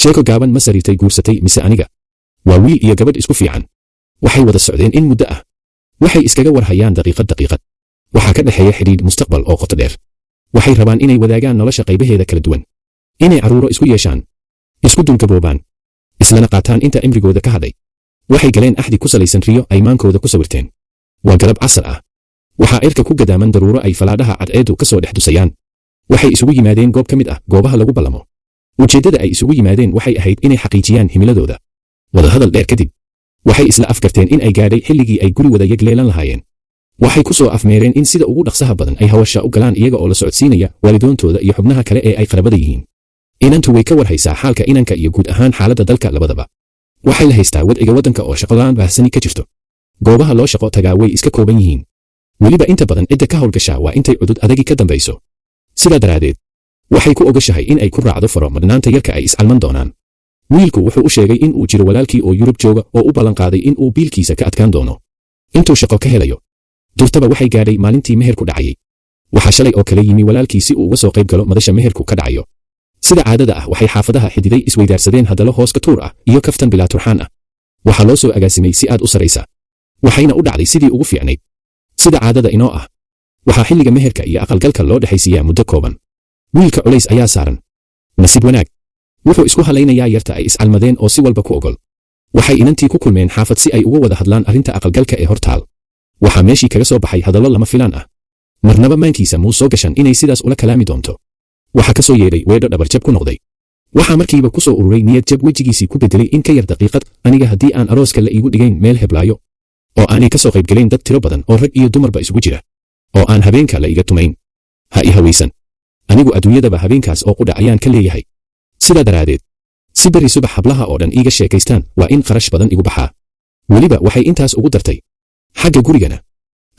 Sheeko gaaban, ma sariirtay guursatay mise aniga? Waa wiil iyo gabadh isku fiican. Waxay wada socdeen in muddo ah. Waxay iskaga war hayaan daqiiqad daqiiqad. Waxaa ka dhexeeya xidhiidh mustaqbal oo qoto dheer. Waxay rabaan inay wadaagaan nolosha qaybaheeda kala duwan, inay carruuro isku yeeshaan, isku dulgaboobaan, islana qaataan inta cimrigooda ka hadhay. Waxay galeen axdi ku salaysan riyo ay maankooda ku sawirteen. Waa galab casar ah. Waxaa cirka ku gadaaman daruuro ay falaadhaha cadceeddu ka soo dhex dusayaan. Waxay isugu yimaadeen goob ka mid ah goobaha lagu ballamo. Ujeeddada ay isugu yimaadeen waxay ahayd inay xaqiijiyaan himiladooda. Wadahadal dheer kadib, waxay isla afgarteen in ay gaadhay xilligii ay guri wada yagleelan lahaayeen. Waxay ku soo afmeereen in sida ugu dhaqsaha badan ay hawsha u galaan, iyaga oo la socodsiinaya waalidoontooda iyo xubnaha kale ee ay qarabada yihiin. Inantu way ka war haysaa xaalka inanka iyo guud ahaan xaaladda dalka labadaba. Waxay la haystaa wadciga waddanka oo shaqolaan baahsani ka jirto. Goobaha loo shaqo tagaa way iska kooban yihiin. Weliba inta badan cidda ka howlgashaa waa intay cudud adagi ka dambayso. Sidaa daraaddeed, waxay ku ogashahay in ay ku raacdo faro madhnaanta yarka ay iscalman doonaan. Wiilku wuxuu u sheegay in uu jiro walaalkii oo Yurub jooga oo u ballanqaaday in uu biilkiisa ka adkaan doono intuu shaqo ka helayo. Durtaba waxay gaadhay maalintii meherku dhacayay. Waxaa shalay oo kale yimi walaalkii si uu uga soo qayb galo madasha meherku ka dhacayo. Sida caadada ah, waxay xaafadaha xididay isweydaarsadeen hadallo hoos ka tuur ah iyo kaftan bilaa turxaan ah. Waxaa loo soo agaasimay si aad u saraysa, waxayna u dhacday sidii ugu fiicnayd. Sida caadada inoo ah, waxaa xilliga meherka iyo aqalgalka loo dhexaysiiyaa muddo kooban. Wiilka culays ayaa saaran. Nasiib wanaag, wuxuu isku halaynayaa yarta ay iscalmadeen oo si walba ku ogol. Waxay inantii ku kulmeen xaafad si ay uga wada hadlaan arrinta aqalgalka ee hortaal. Waxaa meeshii kaga soo baxay hadallo lama filaan ah. Marnaba maankiisa muu soo gashan inay sidaas ula kalaami doonto. Waxaa ka soo yeedhay weedho dhabarjab ku noqday. Waxaa markiiba ku soo ururay niyad jab wejigiisii ku bedelay in ka yar daqiiqad. "Aniga haddii aan arooska la iigu dhigayn meel heblaayo oo aanay ka soo qaybgelayn dad tiro badan oo rag iyo dumarba isugu jira, oo aan habeenka la iga tumayn, ha i hawaysan. Anigu adduunyadaba habeenkaas oo qudha ayaan ka leeyahay. Sidaa daraaddeed, si berri subax hablaha oo dhan iiga sheekaystaan, waa in qarash badan igu baxaa." Weliba waxay intaas ugu dartay, "Xagga gurigana,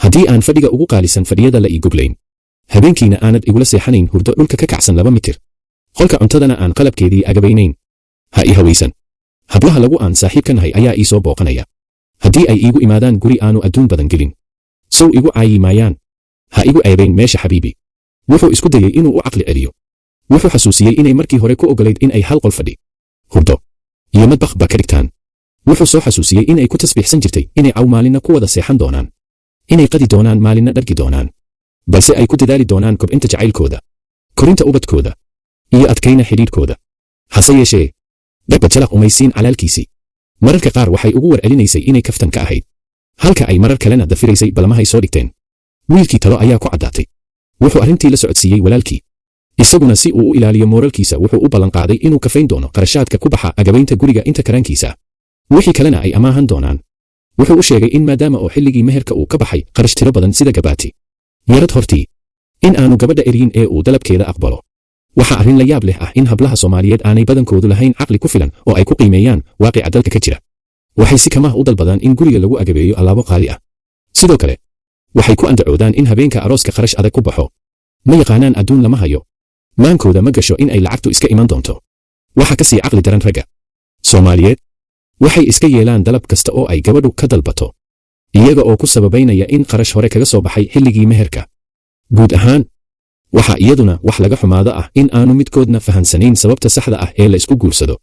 haddii aan fadhiga ugu qaalisan fadhiyada la ii goglayn, habeenkiina aanad igula seexanayn hurdo dhulka ka kacsan 2 mitir, qolka cuntadana aan qalabkeedii agabaynayn, ha i hawaysan. Hablaha lagu aan saaxiib ka nahay ayaa ii soo booqanaya. Haddii ay iigu imaadaan guri aanu adduun badan gelin, sow igu caayi maayaan? Ha igu ceebayn meesha, xabiibi." Wuxuu isku dayey inuu u caqli celiyo. Wuxuu xasuusiyey inay markii hore ku ogolayd in ay hal qol, fadhi, hurdo iyo madbakh ba ka dhigtaan. Wuxuu soo xasuusiyey inay ku tasbiixsan jirtay inay caw maalinna ku wada seexan doonaan, inay qadi doonaan, maalinna dhargi doonaan, balse ay ku dadaali doonaan kobcinta jacaylkooda, korinta ubadkooda iyo adkayna xidhiidhkooda. Hase yeeshee, dhagba jalaq umaysiin calaalkiisii. Mararka qaar waxay ugu war celinaysay inay kaftan ka ahayd, halka ay marar kalena dafiraysay balamahay soo dhigteen. Wiilkii talo ayaa ku caddaatay. Wuxuu arrintii la socodsiiyey walaalkii. Isaguna si uu u ilaaliyo mooralkiisa, wuxuu u ballanqaaday inuu kafayn doono qarashaadka ku baxa agabaynta guriga inta karaankiisa, wixii kalena ay amaahan doonaan. Wuxuu u sheegay in maadaama oo xilligii meherka uu ka baxay qarash tiro badan sida gabaati yarad hortii, in aanu gabadha eryin ee uu dalabkeeda aqbalo. Waxaa arrin la yaab leh ah in hablaha Soomaaliyeed aanay badankoodu lahayn caqli ku filan oo ay ku qiimeeyaan waaqica dalka ka jira. Waxay si kamaah u dalbadaan in guriga lagu agabeeyo alaabo qaali ah. Sidoo kale, waxay ku andacoodaan in habeenka arooska kharash adag ku baxo. Ma yaqaanaan adduun lama hayo. Maankooda ma gasho in ay lacagtu iska iman doonto. Waxa ka sii caqli daran ragga Soomaaliyeed. Waxay iska yeelaan dalab kasta oo ay gabadhu ka dalbato, iyaga oo ku sababaynaya in qarash hore kaga soo baxay xilligii meherka. Guud ahaan, waxa iyaduna wax laga xumaado ah in aanu midkoodna fahansanayn sababta saxda ah ee la isku guursado.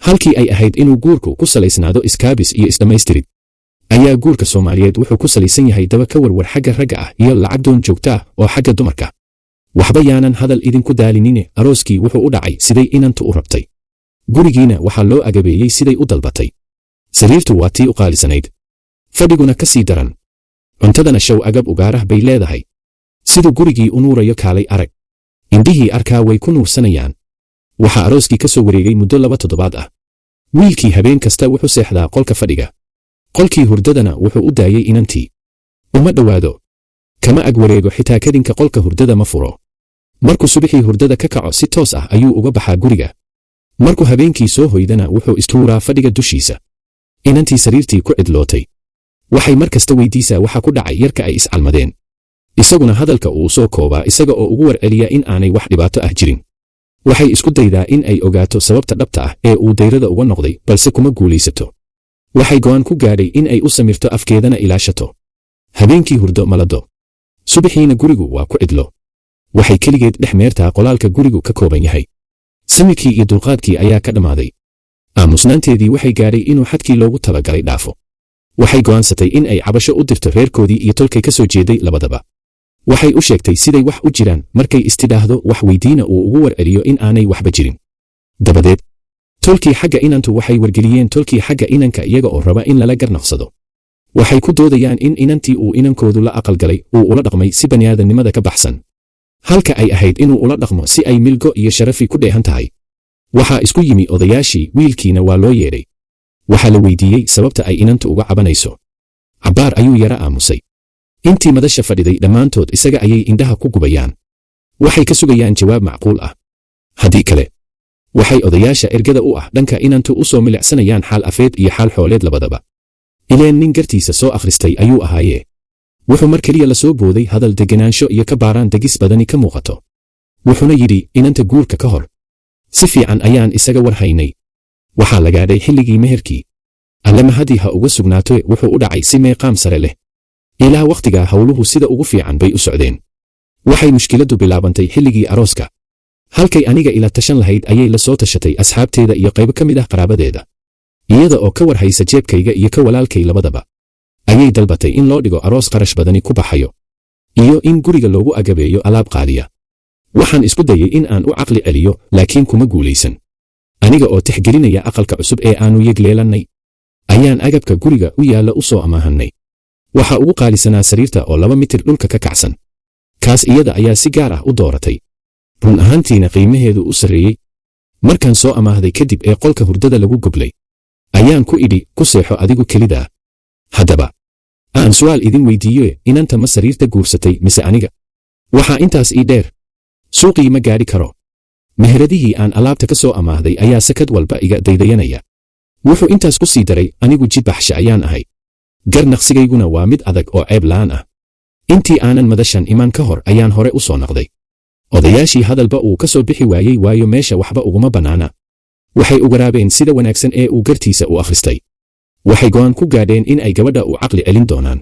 Halkii ay ahayd inuu guurku ku salaysnaado iskaabis iyo isdhammaystirid, ayaa guurka Soomaaliyeed wuxuu ku salaysan yahay daba ka warwar xagga ragga ah iyo lacag doon joogta ah oo xagga dumarka. Waxba yaanan hadal idinku daalinine, arooskii wuxuu u dhacay siday inantu u rabtay. Gurigiina waxaa loo agabeeyey siday u dalbatay. Sariirtu waa tii u qaalisanayd, fadhiguna ka sii daran, cuntadana show agab ugaarah bay leedahay. Siduu gurigii u nuurayo kaalay arag! Indhihii arkaa way ku nuursanayaan. Waxaa arooskii ka soo wareegay muddo 2 toddobaad ah. Wiilkii habeen kasta wuxuu seexdaa qolka fadhiga, qolkii hurdadana wuxuu u daayey inantii. Uma dhowaado, kama ag wareego, xitaa kadinka qolka hurdada ma furo. Markuu subixii hurdada ka kaco, si toos ah ayuu uga baxaa guriga. Markuu habeenkii soo hoydana, wuxuu istuuraa fadhiga dushiisa. Inantii sariirtii ku cidlootay. Waxay mar kasta weydiisaa waxa ku dhacay yarka ay iscalmadeen. Isaguna hadalka uu soo koobaa, isaga oo ugu warceliya in aanay wax dhibaato ah jirin. Waxay isku daydaa in ay ogaato sababta dhabta ah ee uu dayrada uga noqday, balse kuma guulaysato. Waxay go'aan ku gaadhay in ay u samirto, afkeedana ilaashato. Habeenkii hurdo malado, subaxiina gurigu waa ku cidlo. Waxay keligeed dhex meertaa qolaalka gurigu ka kooban yahay. Samirkii iyo dulqaadkii ayaa ka dhammaaday. Aamusnaanteedii waxay gaadhay inuu xadkii loogu talagalay dhaafo. Waxay go'aansatay in ay cabasho u dirto reerkoodii iyo tolkay ka soo jeeday labadaba. Waxay u sheegtay siday wax u jiraan. Markay istidhaahdo wax weydiina, uu ugu warceliyo in aanay waxba jirin. Dabadeed tolkii xagga inantu waxay wargeliyeen tolkii xagga inanka, iyaga oo raba in lala garnaqsado. Waxay ku doodayaan in inantii uu inankoodu la aqalgalay uu ula dhaqmay si bani'aadannimada ka baxsan, halka ay ahayd inuu ula dhaqmo si ay milgo iyo sharafi ku dheehan tahay. Waxaa isku yimi odayaashii, wiilkiina waa loo yeedhay. Waxaa la weydiiyey sababta ay inantu uga cabanayso. Cabbaar ayuu yara aamusay. Intii madasha fadhiday dhammaantood isaga ayay indhaha ku gubayaan. Waxay ka sugayaan jawaab macquul ah. Haddii kale, waxay odayaasha ergada u ah dhanka inantu u soo milicsanayaan xaal afeed iyo xaal xooleed labadaba. Ileen nin gartiisa soo akhristay ayuu ahaayee. Wuxuu mar keliya la soo booday hadal degenaansho iyo ka baaraan degis badani ka muuqato. Wuxuuna yidhi: "Inanta guurka ka hor si fiican ayaan isaga war haynay. Waxaa la gaadhay xilligii meherkii. Alle mahadii ha uga sugnaatoe, wuxuu u dhacay si meeqaam sare leh. Ilaa wakhtigaa howluhu sida ugu fiican bay u socdeen. Waxay mushkiladdu bilaabantay xilligii arooska. Halkay aniga ila tashan lahayd ayay la soo tashatay asxaabteeda iyo qaybo ka mid ah qaraabadeeda. Iyada oo ka war haysa jeebkayga iyo ka walaalkay labadaba ayay dalbatay in loo dhigo aroos qarash badani ku baxayo iyo in guriga loogu agabeeyo alaab qaaliya. Waxaan isku dayey in aan u caqli celiyo, laakiin kuma guulaysan. Aniga oo tixgelinaya aqalka cusub ee aannu yegleelannay ayaan agabka guriga u yaalla u soo amaahannay. Waxa ugu qaalisanaa sariirta oo 2 mitir dhulka ka kacsan. Kaas iyada ayaa si gaar ah u dooratay, run ahaantiina qiimaheedu u sarreeyey. Markaan soo amaahday kadib ee qolka hurdada lagu goglay ayaan ku idhi: 'Ku seexo adigu kelidaa.' Haddaba aan su'aal idin weydiiyoe, inanta ma sariirta guursatay mise aniga? Waxaa intaas ii dheer, suuqii ma gaadhi karo. Meheradihii aan alaabta ka soo amaahday ayaa sakad walba iga daydayanaya." Wuxuu intaas ku sii daray: "Anigu jidbaxsha ayaan ahay, garnaqsigayguna waa mid adag oo ceeb la'aan ah. Intii aanan madashan imaan ka hor ayaan hore u soo naqday." Odayaashii hadalba uu ka soo bixi waayey, waayo meesha waxba uguma bannaana. Waxay ugaraabeen sida wanaagsan ee uu gartiisa u akhristay. Waxay go'aan ku gaadheen in ay gabadha u caqli celin doonaan,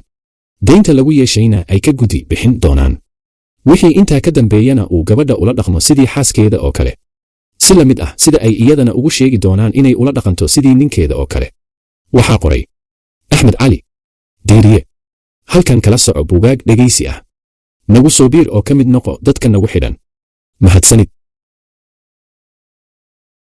daynta lagu yeeshayna ay ka gudi bixin doonaan, wixii intaa ka dambeeyana uu gabadha ula dhaqmo sidii xaaskeeda oo kale, si la mid ah sida ay iyadana ugu sheegi doonaan inay ula dhaqanto sidii ninkeeda oo kale. Waxaa qoray Axmed Cali Diiriye. Halkan kala soco buugaag dhegaysi ah. Nagu soo biir oo ka mid noqo dadka nagu xidhan. Mahadsanid.